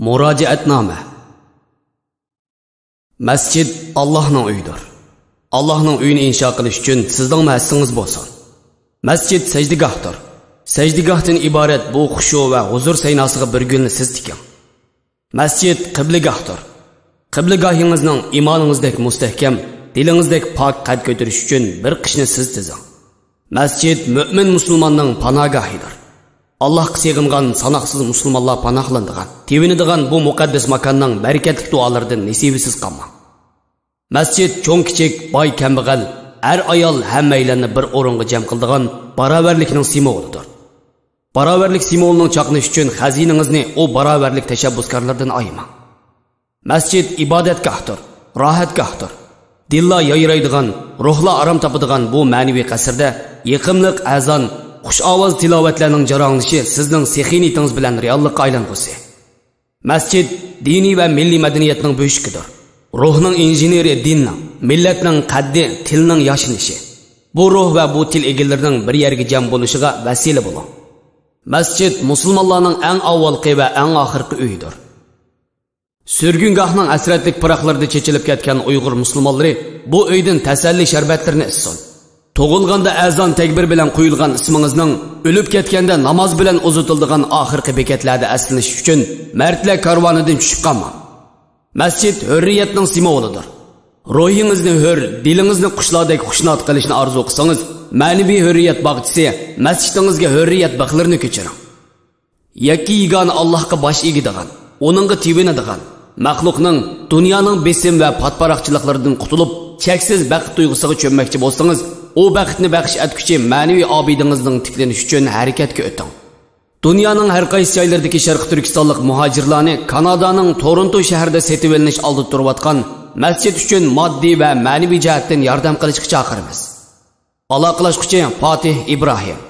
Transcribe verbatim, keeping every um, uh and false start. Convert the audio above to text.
مۇراجىئەتنامە. مەسچىت ئاللاھنىڭ ئۆيىدۇر. ئاللاھنىڭ ئۆيىنى ئىنشا قىلىش ئۈچۈن سىزنىڭمۇ ھەسسىڭىز بولسۇن. مەسچىت سەجدىگاھتۇر. سەجدىگاھتىن ئىبارەت بۇ خۇشۇ ۋە ھۇزۇر سەيناسىغا بىر گۈلنى سىز تىكىڭ. مەسچىت قىبلىگاھتۇر. قىبلىگاھىڭىزنىڭ ئىمانىڭىزدەك مۇستەھكەم، دىلىڭىزدەك پاك قەد كۆتۈرۈش ئۈچۈن بىر قىشنى سىز تىزىڭ. مەسچىت مۆمىن مۇسۇلماننىڭ پاناگاھىدۇر. ئاللاھقا سېغىنغان ساناقسىز مۇسۇلمانلار پاناھلىنىدىغان، تىۋىنىدىغان بۇ مۇقەددەس ماكاننىڭ بەرىكەتلىك دۇئالاردىن نېسىۋىسىز قالماڭ. مەسچىت چوڭ-كىچىك، باي-كەمبەغەل، ئەر-ئايال ھەممەيلەننى بىر ئورۇنغا جەم قىلىدىغان باراۋەرلىكنىڭ سىمۋولىدۇر. باراۋەرلىك سىمۋولىنىڭ چاقنىشى ئۈچۈن خەزىنىڭىزنى ئۇ باراۋەرلىك تەشەببۇسكارلاردىن ئايىماڭ. مەسچىت ئىبادەتگاھتۇر، راھەتگاھتۇر. دىللار يايرايدىغان، روھلار ئارام تاپىدىغان بۇ مەنىۋى قەسىردە يېقىملىق ئەزان، خۇش ئاۋاز تىلاۋەتلەرنىڭ جاراڭلىشى سىزنىڭ سېخىي نىيىتىڭىز بىلەن رېئاللىققا ئايلانغۇسى. مەسچىت دىنىي ۋە مىللىي مەدەنىيەتنىڭ بۆشۈكىدۇر. روھنىڭ ئىنژېنېرى دىننىڭ، مىللەتنىڭ قەددى تىلنىڭ ياشىنىشى. بۇ روھ ۋە بۇ تىل ئىگىلىرىنىڭ بىر يەرگە جەم بولۇشىغا ۋەسىلە بولۇڭ. مەسچىت مۇسۇلمانلارنىڭ ئەڭ ئاۋۋالقى ۋە ئەڭ ئاخىرقى ئۆيىدۇر. سۈرگۈنگاھنىڭ ھەسرەتلىك پىراقلىرىدا چېچىلىپ كەتكەن ئۇيغۇر مۇسۇلمانلىرى بۇ ئۆيدىن تەسەللى شەربەتلىرىنى ئىچسۇن. تۇغۇلغاندا ئەزان تەكبىر بىلەن قويۇلغان ئىسمىڭىزنىڭ ئۆلۈپ كەتكەندە ناماز بىلەن ئۇزىتىلىدىغان ئاخىرقى بېكەتلەردە ئەسلىنىش ئۈچۈن مەردلەر كارۋانىدىن چۈشۈپ قالماڭ. مەسچىت ھۆررىيەتنىڭ سىمۋولىدۇر. روھىڭىزنى ھۆر، دىلىڭىزنى قۇشلاردەك خۇشناد قىلىشنى ئارزۇ قىلسىڭىز، مەنىۋى ھۆررىيەت باغچىسى مەسچىتىڭىزگە ھۆررىيەت بىخلىرىنى كۆچۈرۈڭ. يەككە يېگانە ئاللاھقا باش ئېگىدىغان، ئۇنىڭغا تىۋىنىدىغان، مەخلۇقنىڭ، دۇنيانىڭ بېسىم ۋە پاتپاراقچىلىقلىرىدىن قۇتۇلۇپ، چەكسىز بەخت تۇيغۇسىغا چۆممەكچى بولسىڭىز، ئۇ بەختنى بەخش ئەتكۈچى مەنىۋى ئابىدىڭىزنىڭ تىكلىنىشى ئۈچۈن ھەرىكەتكە ئۆتۈڭ. دۇنيانىڭ ھەر قايسى جايلىرىدىكى شەرقىي تۈركىستانلىق مۇھاجىرلارنى كانادانىڭ تورونتو شەھىرىدە سېتىۋېلىنىش ئالدىدا تۇرۇۋاتقان مەسچىت ئۈچۈن ماددىي ۋە مەنىۋى جەھەتتىن ياردەم قىلىشقا چاقىرىمىز. ئالاقىلەشكۈچى پاتىھ ئىبراھىم.